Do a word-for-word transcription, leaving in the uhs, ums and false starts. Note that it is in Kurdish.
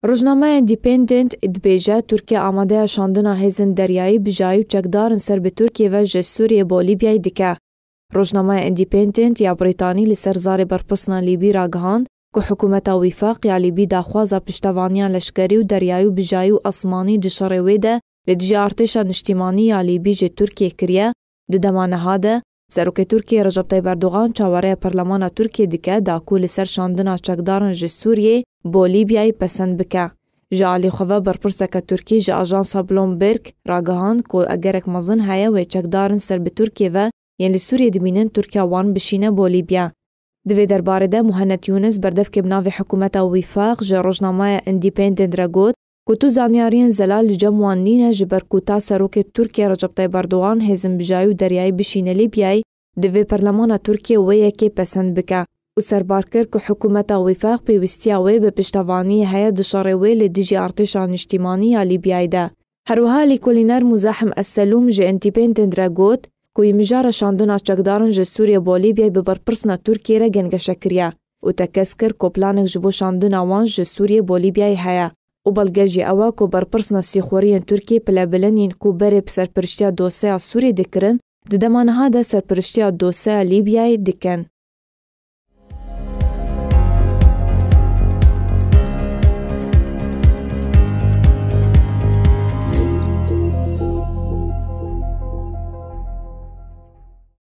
Rojnameya Independent dibêje, Tirkiye amadeya şandina hêzên deryayî, bijayî û çekdarin ser bi Tirkiye ve ji Sûriyê bo Lîbyayê dike. Rojnameya Independent ya Brîtanî li ser zarê berpirsna Lîbî ragihand ku hikûmeta Wîfaq ya Lîbî daxwaza piştevaniya leşkerî û deryayî û bijayî û asmanî di şerê wê de li dijî artêşa niştimanî ya Lîbî ji Tirkiye kiriye, di dema niha de Serokê Tirkiye Recep Tayyip Erdogan çawareya Perlemana Tirkiye dike da ku li ser şandina çekdarin ji Sûriyê bo Lîbyayê pesend bike. Ji alî xwe ve berpirseke Tirkî ji ajansa Bloomberg ragihand ku egerek mezin heye wê çekdarin ser bi Tirkiye ve yên li Sûriyê dimînin Tirkiye wan bişîne bo Lîbya. Di vê derbarê de Muhennet Yûnis, berdevkê bi navê Hikûmeta Wîfaq, ji rojnameya Independent re got ku tu zanyariyên zelal li cem wan nîne, ji ber ku ta serokê Tirkiye Recep Tayyip Erdogan hêzin bijayî û deryayî bişîne Lîbyayê, divê perlemana Tirkiye wê yekê pesend bike û serbar kir ku hikûmeta Wîfaq pêwîstiya wê bi piştevaniyê heye di şerê wê li dijî artêşa niştimanî ya Lîbyayê de. Herwiha lêkolîner Muzahim Es-Selûm ji Independent re got ku wî mijara şandina çekdarin ji Sûriyê bo Lîbyayê bi berpirsna Tirkiyê re gengeşe kiriye û tekez kir ku planek ji bo şandina wan ji Sûriyê bo Lîbyayê heye û belge jî ew e ku berpirsna sîxuriyên Tirkiyê pilebilin yên ku berê bi serpiriştiya dosyeya Sûriyê dikirin, di dema niha de serpiriştiya dosyeya Lîbyayê dikin.